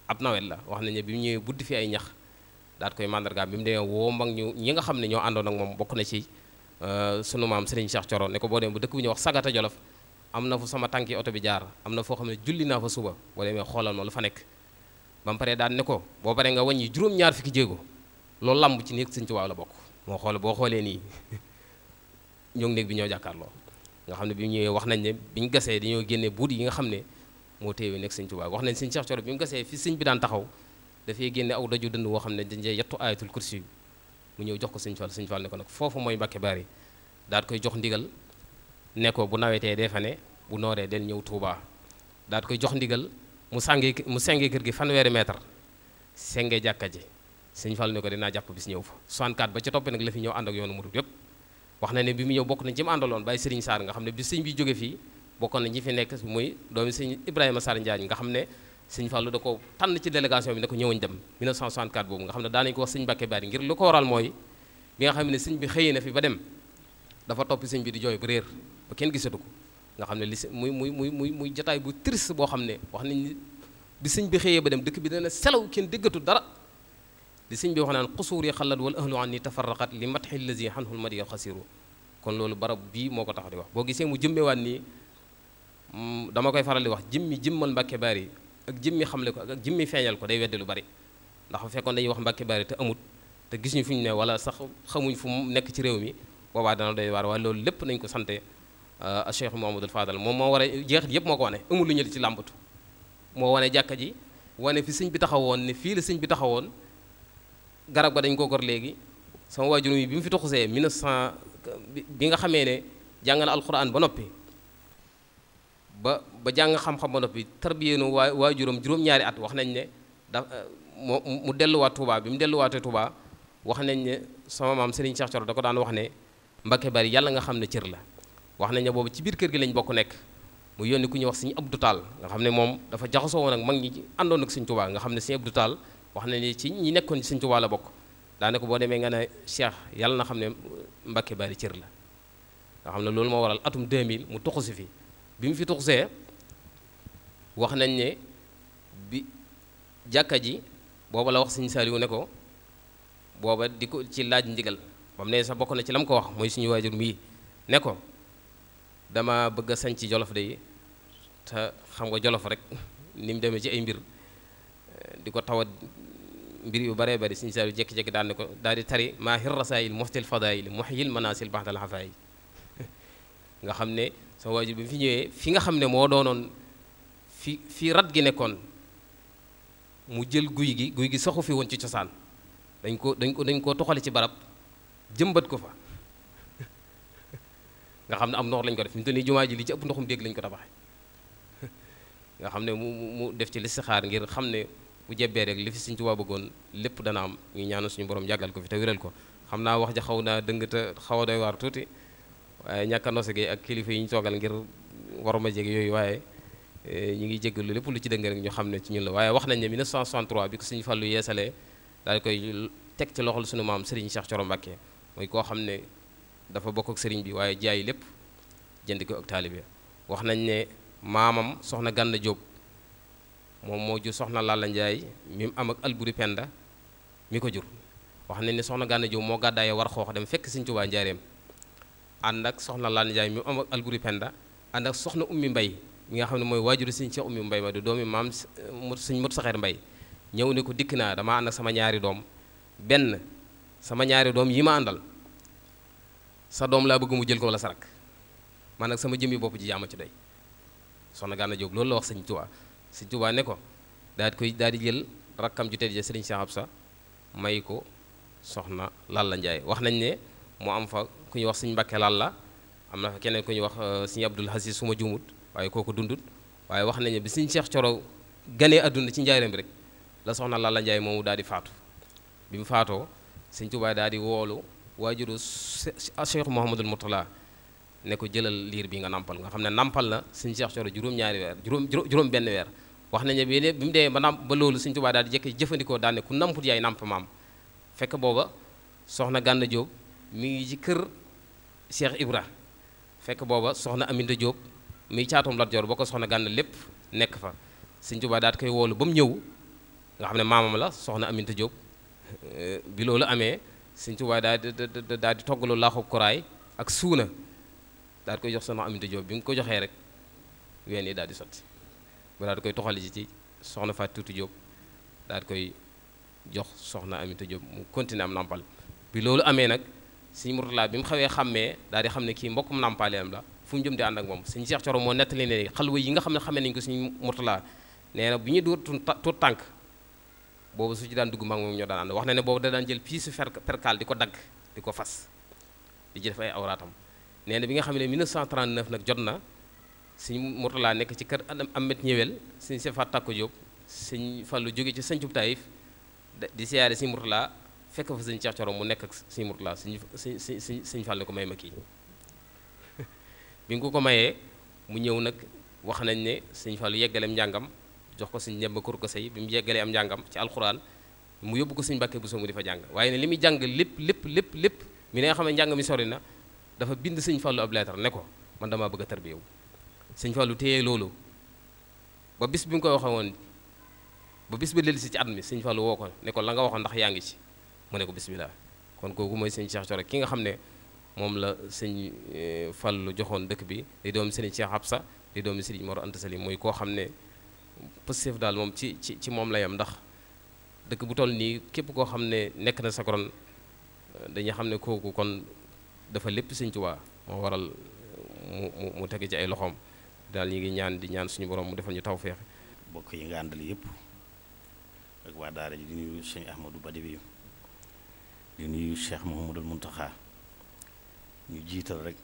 ab nawet la wax nañ ne bi mu ñëwee buddi fi ay ñax daat koy mandargaam bi mu demee woo mag ñu ñi nga xam ne ñoo àndoon ak moom bokk na ci sunu maam Serigne Cheikh Thioro ne ko boo demee bu dëkk bu ñuy wax Sagata Jolof am na fu sama tànki oto bi jaar am na foo xam ne julli naa fa suba boo demee xoolal ma lu fa nekk ba mu paree daan ne ko boo paree nga wàññi juróom-ñaar fukki jéego loolu lamb ci néeg Sëñ Tuubaa la bokk moo xool boo xoolee nii ñoo ngi néeg bi ñoo jàkkaarloo nga xam ne bi ñëwee wax nañ ne bi ñu gasee dañoo génne buut yi nga xam ne moo téewee nekk Sëñ Tuubaa wax nañ Sëñ Cheikh Thioro bi mu gasee fi sëñ bi daan taxaw dafay génne aw daju dënd woo xam ne dañ cee yettu ayatul kursi mu ñëw jox ko Sëñ Fall Sëñ Fall ne ko nag foofu mooy Mbàkke Baari daal koy jox ndigal ne ko bu nawetee dee fa ne bu nooree del ñëw Touba daal di koy jox ndigal mu sengee kër gi fanweeri mètre sengee jàkka ji sëñ Fall ne ko dinaa jàpp bis ñëw fa 64 ba ca toppee nag la fi ñëw ànd ak yoonu murid yépp wax na ne bi mu ñëw bokk nañ ci mu àndaloon bàyyi Serigne Sarr nga xam ne bi sëñ bi jóge fii bokkoon na ñi fi nekk muy doomi sëñ Ibrahima Sarr Njaañ nga xam ne sëñ Fallu da ko tànn ci délégation bi ne ko ñëwañ dem 1964 boobu nga xam ne daanañu ko wax sëñ Mbàkke Bari ngir lu ko waral mooy bi nga xam ne sëñ bi xëyee na fi ba dem dafa topp sëñ bi di jooy ba réer ba kenn gisatu ko nga xam ne li muy jotaay bu triste boo xam ne wax nañ bi sëñ bi xëyee ba dem dëkk bi dana selaw kenn déggatu dara li sëñ bi wax naan xusuur yi xalat wal ahlu an ni tafarraqat li matxi lazi xanhul madiya xasiru kon loolu barab bii moo ko tax di wax boo gisee mu jëmmewaat nii dama koy faral di wax jëmmal Mbàkke Bari ak jëmmi xamle ko ak jëmmi feeñal ko day weddi lu bari ndax bu fekkoon dañuy wax Mbàkke Bari te amut te gis ñu fi ñu ne wala sax xamuñ fu mu nekk ci réew mi boobaa dana doy waar waaye loolu lépp nañ ko sante Cheikh Mouhamadoul Fadal moom moo war a jeexit yépp moo ko wane amul lu ñu ci làmbatu moo wane jàkka ji wane fi sëñ bi taxawoon ne fii la sëñ bi taxawoon garab ga dañ ko gor léegi sama waajur yi bi mu fi tuxusee 1900 bi nga xamee ne jàng na alquran ba noppi ba jàng xam-xam ba noppi tarbiyeenu waajuram juróom-ñaari at wax nañ ne mu delluwaat Touba bi mu delluwaatee Touba wax nañ ne sama maam Serigne Cheikh Thioro da ko daan wax ne Mbàkke Bari yàlla nga xam ne cër la wax nañ ne boobu ci biir kër gi lañ bokk nekk mu yónni ku ñuy wax Serigne Abdou Tall nga xam ne moom dafa jaxasoo woon ak mag ñi àndoon ak Serigne Touba nga xam ne Serigne Abdou Tall wax nañ ne ci ñi nekkoon ci Serigne Touba la bokk daane ko boo demee nga ne Cheikh yàlla na xam ne Mbàkke Bari cër la nga xam ne loolu moo waral atum 2000 mu tuxu si fi bi mu fi tuxusee wax nañ ne bi jàkka ji booba la wax Serigne Saliou ne ko booba di ko ci laaj ndigal ba mu ne sax bokk na ci la mu ko wax mooy suñu waajur mii ne ko dama bëgg a sañ ci Jolof de te xam nga Jolof rek ni mu demee ci ay mbir di ko tawat mbir yu baree bari Serigne Saliou jékki-jékki daan ne ko daal di tari maa hir rasaayil muftil fadaayil muhyil manaasil ba'dal hafaayil nga xam ne sama waajur bi mu fi ñëwee fi nga xam ne moo doonoon fi rat gi nekkoon mu jël guy gi saxu fi woon ci cosaan dañ ko toxale ci barab jëmbat ko fa nga xam ne am ndox lañ ko def fi mu toll nii jumaa ji li ci ëpp ndoxum dégg lañ ko tabaxee nga xam ne mu def ci listixaar ngir xam ne bu jebbee rek li fi Sëñ Tuubaa bëggoon lépp dana am ñu ñaanu suñu borom yàggal ko fi te wéral ko xam naa wax ja xaw naa dëng te xaw a doy waar tuuti waaye ñàkk a nose gi ak kilifa yi ñu toogal ngir waruma jege yooyu waaye ñu ngi jéggalu lépp lu ci dëng rek ñu xam ne ci ñun la waaye wax nañ ne 1963 bi ko Sëñ Fallu yeesalee daal koy teg ci loxol suñu maam Serigne Cheikh Thioro Mbacké mooy koo xam ne dafa bokk ak Serigne bi waaye jaay lépp jënd ko ak taalibe wax nañ ne maamam soxna Gànna Jóob moom moo jur soxna Lalla Njaay mi mu am ak Alburi Penda mi ko jur wax nañ ne soxna Gànna Jóob moo gàddaayee war xoox dem fekk Sëñ Tuubaa njaareem ànd ak soxna Lalla Njaay mi mu am ak Alburi Penda ànd ak soxna Ummi Mbay mi nga xam ne mooy waajuru Sëñ Cheikh Ummi Mbay ma di doomi maam Sëñ Mot Saxeer Mbay ñëw ne ko dikk naa dama ànd ak sama ñaari doom benn sama ñaari doom yi ma àndal sa doom laa bëgg mu jël ko wala sa rak man nag sama jëmmi bopp ji jaama ci doy soxna Gànna Jóob loolu la wax Sëñ Tuubaa Sëñ Tuubaa ne ko daal di jël rakkam ju tedd ja Sëriñ Cheikh Absa may ko soxna Lalla Njaay wax nañ ne mu am fa ku ñuy wax Sëñ Mbàkke Lalla am na fa keneen ku ñuy wax Sëñ Abdul Hasis su ma juumut waaye kooku dundut waaye wax nañ ne bi Sëñ Cheikh Thioro ganee àdduna ci njaareem bi rek la soxna Lalla Njaay moomu daal di faatu bi mu faatoo Sëñ Tuubaa daal di woolu waajuru Cheikh Mouhamadoul Mourtala ne ko jëlal liir bi nga nampal nga xam ne nampal na Sëñ Cheikh Thioro juróom-ñaari weer juróom benn weer wax nañ ne bi mu dee ba loolu Sëñ Tuubaa daal di jekk jëfandikoo daal ne ku namput yaay namp maam fekk booba soxna Gànna Jóob mi ngi ci kër Cheikh Ibra fekk booba soxna Aminta Jóob mi caatum Lat Joor boo ko soxna Gànna lépp nekk fa Sëñ Tuubaa daal di koy woolu ba mu ñëw nga xam ne maamam la soxna Aminta Jóob bi loolu amee Sëñ Tuubaa daal di toggaloo laaxu kuraay ak suuna daal di koy jox soxna Aminta Jóob bi mu ko joxee rek ween yi daal di sotti ba daal di koy toxali ci soxna Faat Tuuti Jóob daal di koy jox soxna Aminta Jóob mu continuer am nampal bi loolu amee nag Sëñ Murtala bi mu xawee xàmmee daal di xam ne kii mbokkum nampaleem la fu mu jëm di ànd ak moom Sëñ Cheikh Thioro moo nettali ne xalwa yi nga xam ne xamee nañu ko Sëñ Murtala nee na bu ñuy dóor tuut tànk boobu su ci daan dugg mag moom ñoo daan ànd wax na ne boobu da daan jël piisu perkaal di ko dagg di ko fas di ci def ay awraatam nee na bi nga xam ne 1939 nag jot na sëñ Murtala nekk ci kër Amet ñëwel sëñ Sefa Takko Diop sëñ Fallu jóge ci sëñcub Taïf di siyaare sëñ Murtala fekk fa sëñ Cheikh Thioro mu nekk ak sëñ Murtala sëñ Fallu ko may ma kii bi nga ko mayee mu ñëw nag wax nañ ne sëñ Fallu yeggaleem njàngam jox ko sëñ Ñemba Kur ko sey bi mu yeggalee am njàngam ci alxuraan mu yóbbu ko sëñ Mbàkke Buso mu di fa jàng waaye ne li muy jàng lépp mi ne nga xam ne njàng mi sori na dafa bind sëñ Fallu ab lettre ne ko man damaa bëgg a tarbiyewu sëñ Fallu téye loolu ba bis bi mu koy waxee woon ba bis ba dellu si ci at mi sëñ Fallu woo ko ne ko la nga waxoon ndax yaa ngi ci mu ne ko bismillah kon kooku mooy sëñ Cheikh Thioro ki nga xam ne moom la sëñ Fallu joxoon dëkk bi di doomi sëriñ Cheikh Absa di doomi sëriñ Mor Anta Sali muy koo xam ne positif daal moom ci moom la yam ndax dëkk bu toll nii képp koo xam ne nekk na sa koron dañuy xam ne kooku kon dafa lépp sëñ Tuubaa moo waral mu teg ci ay loxoom daal ñu ngi ñaan di ñaan suñu borom mu defal ñu tawfeex. bokk yi nga àndal yëpp ak waa daara ji di nuyu sëñ Ahmadou Badawi di nuyu Cheikh Mouhamadul Mountakha ñu jiital rek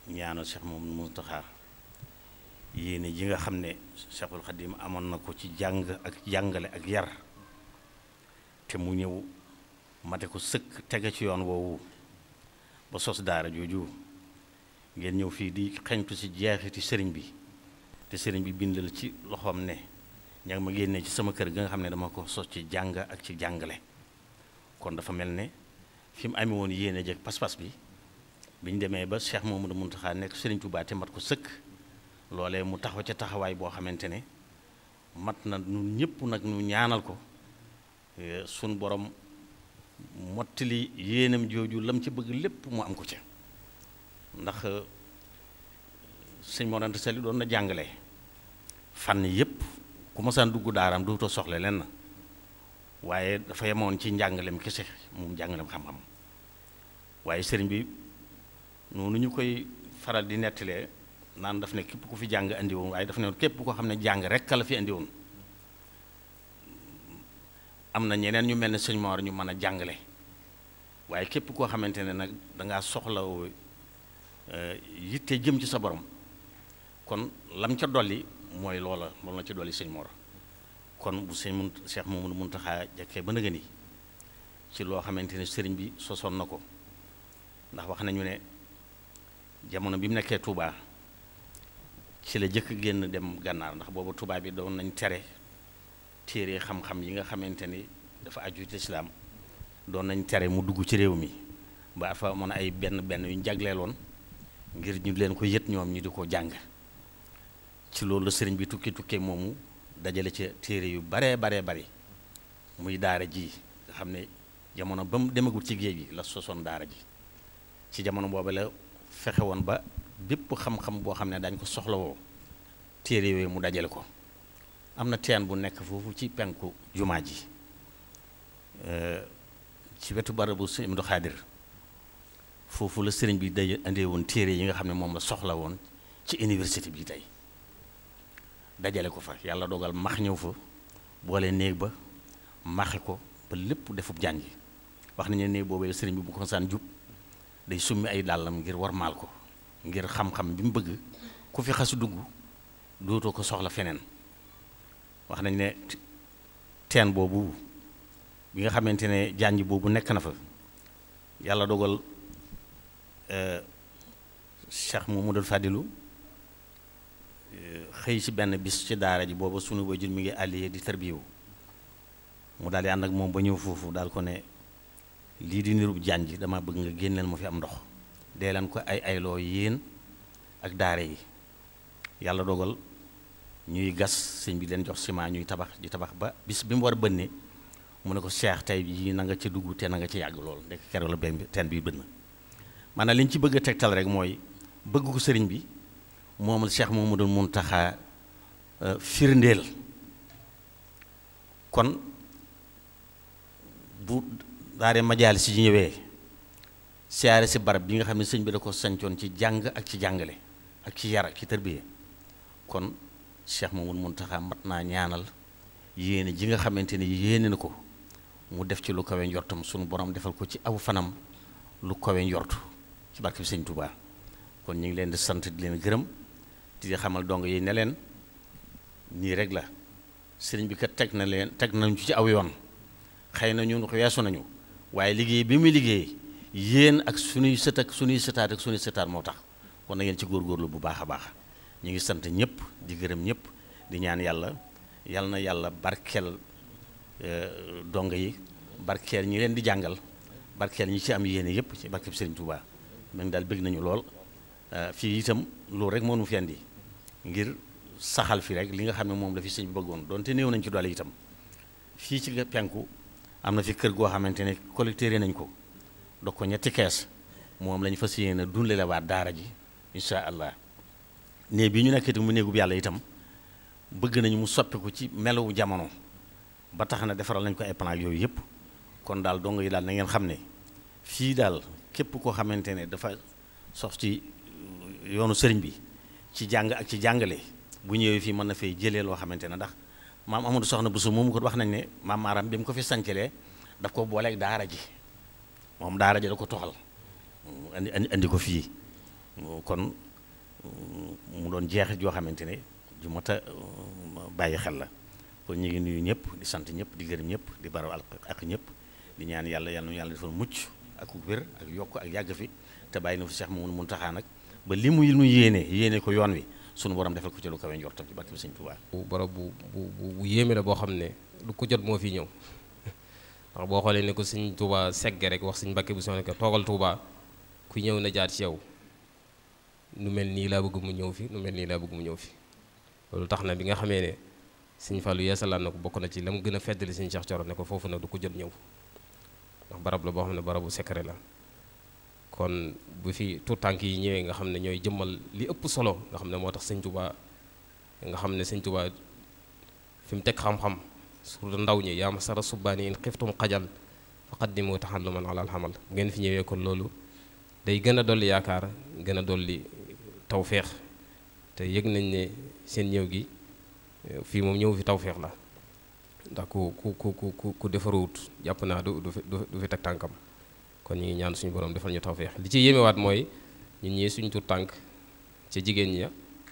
ñaanal Cheikh Mouhamadul Mountakha yéene ji nga xam ne Cheikhul Khadim amoon na ko ci jàng ak jàngale ak yar te mu ñëw mate ko sëkk tege ci yoon woowu ba sos daara jooju ngeen ñëw fii di xeñtu ci jeexiti sëriñ bi te sëriñ bi bindal ci loxoom ne ña ngi ma génnee ci sama kër ga nga xam ne dama ko sos ci jàng ak ci jàngale kon dafa mel ne fi mu amee woon yéene jëkk pas-pas bi ñu demee ba Cheikh Mouhamadou Mountakha nekk sëriñ Touba te mat ko sëkk loolee mu taxaw ca taxawaay boo xamante ne mat na ñun ñëpp nag ñu ñaanal ko suñ borom mottali yéenam jooju lam ci bëgg lépp mu am ko ca ndax sëñ Mor Anta Sali doon na jàngale fànn yépp ku masaan dugg daaraam dootoo soxla lenn waaye dafa yemoon ci njàngalem kese moom njàngalem xam-xam waaye sëriñ bi noonu ñu koy faral di nettalee naan daf ne képp ku fi jàng andi woon waaye daf ne képp koo xam ne jàng rek la fi andi woon am na ñeneen ñu mel ne sëñ Mor ñu mën a jàngale waaye képp koo xamante ne nag dangaa soxla yitte jëm ci sa borom kon lam ca dolli mooy loola la ca dolli sëñ Mor kon bu sëñ Cheikh Mouhamadou Mountakha jekkee ba nëgë ni ci loo xamante ne sëriñ bi sosoon na ko ndax wax nañu ne jamono bi mu nekkee Touba ci la jëkk génn dem gànnaar ndax boobu Touba bi doon nañ tere téere xam-xam yi nga xamante ni dafa aju ci islaam doon nañ tere mu dugg ci réew mi ba fa mën ay benn yu ñu jagleeloon ngir ñu leen ko yët ñoom ñu di ko jàng ci loolu la sëriñ bi tukkee moomu dajale ci téere yu baree bari muy daara ji nga xam ne jamono ba mu demagul ci géej gi la sosoon daara ji ci jamono boobu la fexe woon ba bépp xam-xam boo xam ne dañ ko soxlawoo téere yooyu mu dajale ko am na teen bu nekk foofu ci penku jumaa ji ci wetu barabu sëñ Abdou Khadir foofu la sëriñ bi day andee woon téere yi nga xam ne moom la soxla woon ci université bi tey dajale ko fa yàlla dogal max ñëw fa boole néeg ba maxi ko ba lépp defub jàngi wax nañu ne néeg boobee sëriñ bi bu ko saan jub day summi ay dàllam ngir warmaal ko ngir xam-xam bi mu bëgg ku fi xas dugg dootoo ko soxla feneen wax nañ ne teen boobu bi nga xamante ne jànj boobu nekk na fa yàlla dogal Cheikh Mouhamadou Fadilou xëy ci benn bis ci daara ji booba sunu wajur mi ngi àlliye di tarbiyewu mu daal di ànd ak moom ba ñëw foofu daal ko ne lii di nirub jànj dama bëgg nga génneel ma fi am ndox dee leen ko ay ayloo yéen ak daara yi yàlla dogal ñuy gas sëñ bi leen jox ciment ñuy tabax di tabax ba bis bi mu war a bënne mu ne ko Cheikh tey jii na nga ca dugg te na nga ci yàgg lool ndekk keroog la benn teen bi bënn maanaam li ñu ci bëgg a tegtal rek mooy bëgg ko sëriñ bi moom Cheikh Mouhamadou Mountakha firndeel kon bu daare majaal si ñëwee siyaare si barab bi nga xam ne sëñ bi da ko sancoon ci jàng ak ci jàngale ak ci yar ak ci tërbiye kon Cheikh Mouhamadou Mountakha mat naa ñaanal yéene ji nga xamante ni yéene na ko mu def ci lu kawe njortam sunu borom defal ko ci aw fanam lu kawe njort ci barke bi sëñ Touba kon ñu ngi leen di sant di leen gërëm di xamal dong yi ne leen nii rek la sëriñ bi kat teg nañu ci aw yoon xëy na ñun weesu nañu waaye liggéey bi muy liggéey yéen ak suñuy sët ak suñuy sëtaat ak suñuy sëtaat moo tax kon na ngeen ci góorgóorlu bu baax a baax ñu ngi sant ñëpp di gërëm ñëpp di ñaan yàlla yal na yàlla barkeel dong yi barkeel ñi leen di jàngal barkeel ñi ci am yéene yëpp ci barkeb Sëriñ Tuubaa man daal bëgg nañu lool fii itam loolu rek moo nu fi andi ngir saxal fi rek li nga xam ne moom la fi sëñ bi bëggoon donte néew nañ ci doole itam fii ci penku am na fi kër goo xamante ne collecté nañ ko dog ko ñetti kees moom lañ fas yéene dundale waat daara ji incha allah néeg bi ñu nekk itam mu néegub yàlla itam bëgg nañu mu soppiku ci melowu jamono ba tax na defaral nañ ko ay plan yooyu yëpp kon daal dong yi daal na ngeen xam ne fii daal képp koo xamante ne dafa sox ci yoonu sëriñ bi ci jàng ak ci jàngale bu ñëwee fii mën na fay jëlee loo xamante ne ndax maam Amadou Soxna Bousso moomu ko wax nañ ne maam Maaram bi mu ko fi sancalee daf ko booleeg daara ji moom daara ji da ko toxal andi ko fii kon mu doon jeexit yoo xamante ne ju mat a bàyyi xel la kon ñu ngi nuyu ñëpp di sant ñëpp di gërëm ñëpp di baro ak ñëpp di ñaan yàlla yàlla defal mucc ak wér ak yokk ak yàgg fi te bàyyi na fi Cheikh Mouhamadou Mountakha nag ba li mu yéene ko yoon wi sunu borom defal ko ci lu kawe njortam ci barke bi Sëñ Tuubaa. barab bu yéeme la boo xam ne lu ko jot moo fi ñëw ndax boo xoolee ne ko Sëñ Tuubaa segge rek wax Sëñ Mbàkke bu soxla ko toogal Tuubaa ku ñëw na jaar ci yow nu mel nii laa bëgg mu ñëw fi nu mel nii laa bëgg mu ñëw fi loolu tax na bi nga xamee ne Sëñ Fallu yeesalaan na ko bokk na ci la mu gën a feddali Sëñ Cheikh Thioro ne ko foofu nag du ko jot ñëw ndax barab la boo xam ne barabu secret la kon bu fi tout tànk yi ñëwee nga xam ne ñooy jëmmal li ëpp solo nga xam ne moo tax Sëñ Tuubaa nga xam ne Sëñ Tuubaa fi mu teg xam-xam surtout ndaw ñi yaa ma sara subbaani in xiftum xajal faqaddimu taxalluman ala alxamal bu ngeen fi ñëwee kon loolu day gën a dolli yaakaar gën a dolli tawféex te yëg nañ ne seen ñëw gi fii moom ñëw fi tawféex la ndax ku defaruwut jàpp naa du fi teg tànkam kon ñu ngi ñaan suñu borom defal ñu tawféex li ci yéemewaat mooy ñun ñii suñu tur tànk ci jigéen ña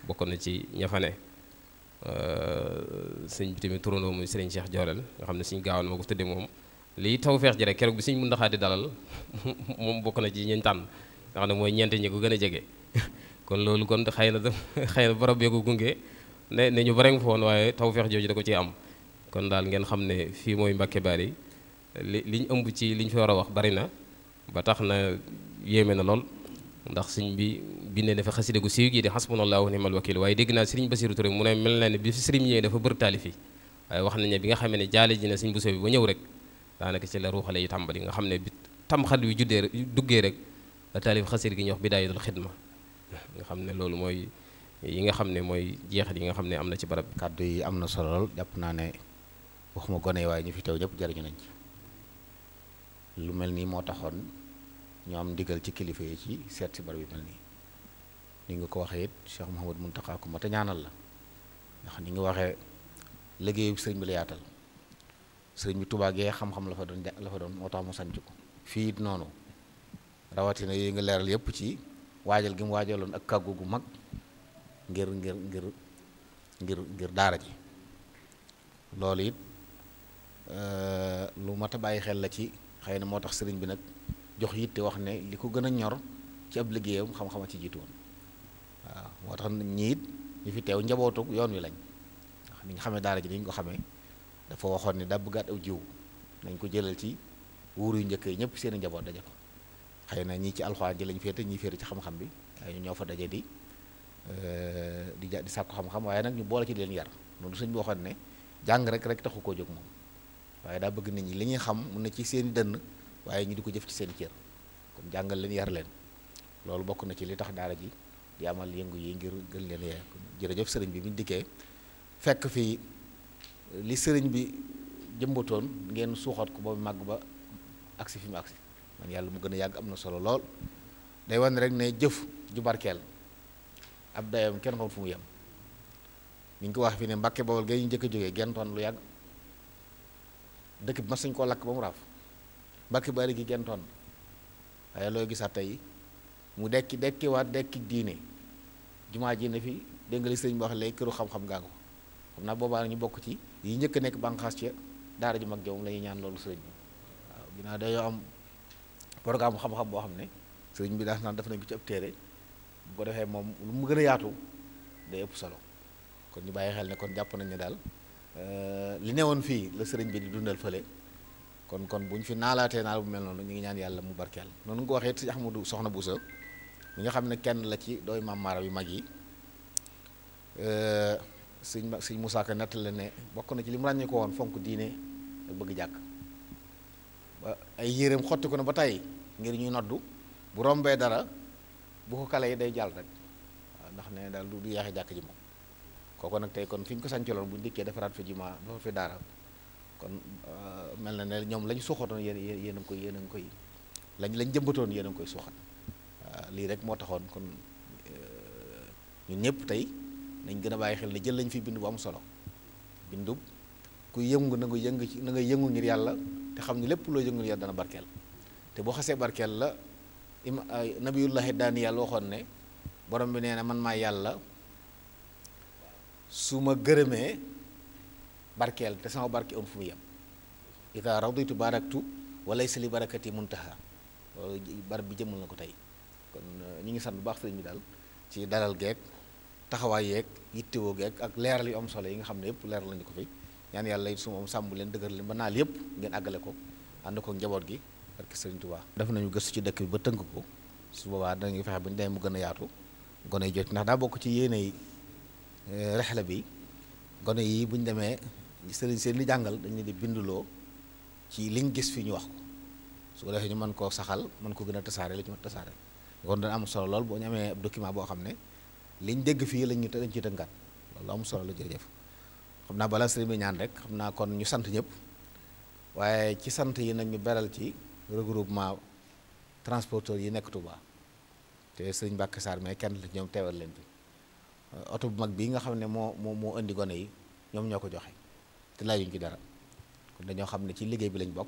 bokk na ci ña fa ne sëñ bi tamit turandoo muy sëriñ Cheikh Jooreel nga xam ne suñu gaawan moo ko tëddee moom lii tawféex ji rek keroog bi suñ Muntaxaa di dalal moom bokk na ci ñeñ tànn nga xam ne mooy ñeente ñi ko gën a jege kon loolu kon xëy na barab bee ko gunge ne ñu bare nga fa woon waaye tawféex jooju da ko ciy am kon daal ngeen xam ne fii mooy Mbàkke Bari liñ ëmb ci liñ fi war a wax bari na ba tax na yéeme na lool ndax sëñ bi bindee dafa xasida gu siiw gi di xasbunallahu wa ni'mal wakiil waaye dégg naa sëriñ Basiru Ture mu ne mel na ne bi fi sëriñ ñëwee dafa bër taalif yi waaye wax nañ ne bi nga xamee ne jaale ji ne sëñ Bousso bi ba ñëw rek daanaka ci la ruuxale yi tàmbali nga xam ne bi tamxat wi duggee rek la taalif xasida gi ñuy wax bidaayatul xidma nga xam ne loolu mooy yi nga xam ne mooy jeexit yi nga xam ne am na ci barab bi. kàddu yi am na solo lool jàpp naa ne waxuma gone waaye ñu fi teew ñëpp jariñu nañ ci lu mel nii moo taxoon ñu am ndigal ci kilifa yi ci seet si barab yu mel nii ni nga ko waxee it Cheikh Mouhamadou Mountakha ku mat a ñaanal la ndax ni nga waxee liggéeyu sëriñ bi la yaatal sëriñ bi Tuubaa gee xam-xam la fa doon moo tax mu sanc ko fii it noonu rawatina yi nga leeral yépp ci waajal gi mu waajaloon ak kàggu gu mag ngir daara ji loolu it lu mat a bàyyi xel la ci xëy na moo tax sëriñ bi nag jox yitte wax ne li ko gën a ñor ci ab liggéeyam xam-xama ci jiitu woon waaw moo tax ñi it ñu fi teew njabootu yoon wi lañ ndax ni nga xamee daara ji ni ñu ko xamee dafa waxoon ne daa bëggaat aw jiw nañ ko jëlal ci wuur yu njëkk yi ñëpp seen i njaboot daje ko xëy na ñii ci alxuraan ji lañ féete ñii féete ci xam-xam bi waaye ñu ñoo fa daje di sàkku xam-xam waaye nag ñu boole ci leen yar noonu sëñ bi waxoon ne jàng rek taxu koo jóg moom waaye daa bëgg nit ñi li ñuy xam mun na ci seen i dënn waaye ñu di ko jëf ci seen i cër kon jàngal leen yar leen loolu bokk na ci li tax daara ji di amal yëngu yi ngir gën leen yee jërëjëf sëriñ bi biñu dikkee fekk fii li sëriñ bi jëmbatoon ngeen suuxat ko ba màgg ba agsi fi mu agsi man yàlla mu gën a yàgg am na solo lool day wane rek ne jëf ju barkeel ab dayam kenn xamul fu mu yem ni ñu ko wax fi ne Mbàkke Bawol gay ñu njëkk a jógee gentoon lu yàgg dëkk bi mas nañu koo lakk ba mu raaf Mbàkke Bari gi gentoon waaye looy gisaat tey mu dekkiwaat dekki diine jumaa ji ne fi dégg nga li sëriñ bi wax léegi këru xam-xam gaa ko xam naa boobaa ñu bokk ci yi njëkk a nekk bànqaas ca daara ju mag ja moom la ñuy ñaan loolu sëriñ bi waaw ginnaaw dañoo am programme xam-xam boo xam ne sëriñ bi daal naan def nañ ko ci ab téere bu ko defee moom lu mu gën a yaatu day ëpp solo kon ñu bàyyi xel ne kon jàpp nañ ne daal li newoon fii la sëriñ bi di dundal fële kon bu ñu fi naalaatee naal bu mel noonu ñu ngi ñaan yàlla mu barkeel noonu nga ko waxee si Ahmadou Soxna Bousso mi nga xam ne kenn la ci dooy maam Maaram yu mag yi sëñ Moussa Ka nettali ne bokk na ci li mu ràññee ko woon fonk diine ak bëgg jàkk ba ay yéreem xotti ko na ba tey ngir ñuy noddu bu rombee dara bu ko kale yi day jàll rek waaw ndax ne daal du yeexe jàkk ji moom kooku nag tey kon fi ñu ko sancaloon bu ñu dikkee defaraat fi jumaa dafa fi daara kon mel na ne ñoom lañ suuxatoon yéen a ngi koy lañ jëmbatoon yéen a ngi koy suuxat waaw lii rek moo taxoon kon ñun ñëpp tey nañ gën a bàyyi xel ne jël lañ fi bind bu am solo bindub ku yëngu na nga yëngu ngir yàlla te xam ne lépp loo yëngu ngir yàlla dana barkeel te boo xasee barkeel la nabiyullahi Daaniyal waxoon ne borom bi nee na man maa yàlla su ma gërëmee barkeel te sama barke am fu mu yem ida raditu baraktu walaysa li barakati muntaha loolu barab bi jëmmal na ko tey kon ñu ngi sant bu baax sëriñ bi daal ci dalal geek taxawaay yeeg yittewoo geeg ak leeral yu am solo yi nga xam ne yëpp leeral lañu ko fi ñaan yàlla it su moom sàmm leen dëgër leen ba naal yëpp ngeen àggale ko ànd ko njaboot gi barke Sëriñ Tuubaa def nañu gëstu ci dëkk bi ba tënk ko su boobaa danañu fexe ba ñu demee mu gën a yaatu gone yi jot ndax daa bokk ci yéene yi rexla bi gone yi bu ñu demee sëriñ seen li jàngal dañu di binduloo ci liñ gis fii ñu wax ko su ko defee ñu mën koo saxal mën ko gën a tasaare li ñu mën tasaare kon dana am solo lool boo ñu amee ab document boo xam ne liñ dégg fii lañ dañ ciy tënkaat loolu am solo la jërëjëf xam naa balaa sëriñ bi ñaan rek xam naa kon ñu sant ñëpp waaye ci sant yi nag ñu beral ci regroupement transporteur yi nekk Touba te sëriñ Mbàkke Sarr mais kenn la ñoom teewal leen fi oto bu mag bii nga xam ne moo indi gone yi ñoom ñoo ko joxe te laajuñ ci dara kon dañoo xam ne ci liggéey bi lañ bokk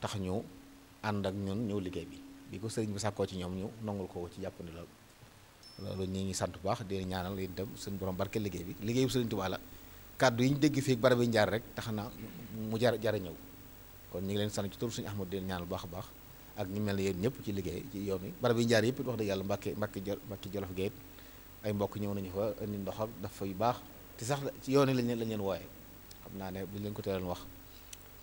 tax ñu ànd ak ñun ñëw liggéey bi ko sëriñ bi sàkkoo ci ñoom ñu nongul ko ci jàppandi loolu ñu ngi sant bu baax di ñaanal yéen itam seen borom barke liggéey bi liggéey bu Sëriñ Tuubaa la kàddu yi ñu dégg fii barab yi ñu jaar rek tax na mu jar a ñëw kon ñu ngi leen sant ci tur suñu Ahmadu di leen ñaanal bu baax a baax ak ñu mel ne yéen ñëpp ci liggéey ci yoon wi barab yi ñu jaar yëpp it wax dëgg yàlla Mbàkke Jolof Géej ay mbokk ñëw nañu fa indi ndox ak daf fa yu baax te sax ci yoon wi lañ leen wooye xam naa ne buñ leen ko teeloon wax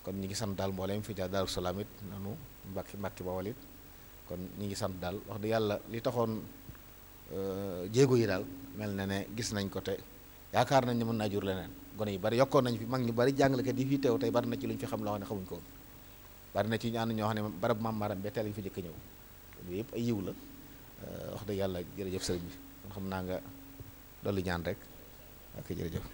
kon ñu ngi sant daal mbooleem fi jaar Daaru Salaam it nanu Mbàkke Bawol it kon ñu ngi sant daal wax dëgg yàlla li taxoon jéego yi daal mel na ne gis nañ ko te yaakaar nañ ne mën naa jur leneen gone yi bari yokkoon nañ fi mag ñu bari jàngalekat yi fii teew tey bari na ci lu ñu fi xam loo xam ne xamuñ ko woon bari na ci ñaan ñoo xam ne barab maam Maram ba tey lañ fi jëkk ñëw loolu yëpp ay yiw la wax dëgg yàlla jërëjëf sëriñ bi kon xam naa nga dolli ñaan rek ak jërëjëf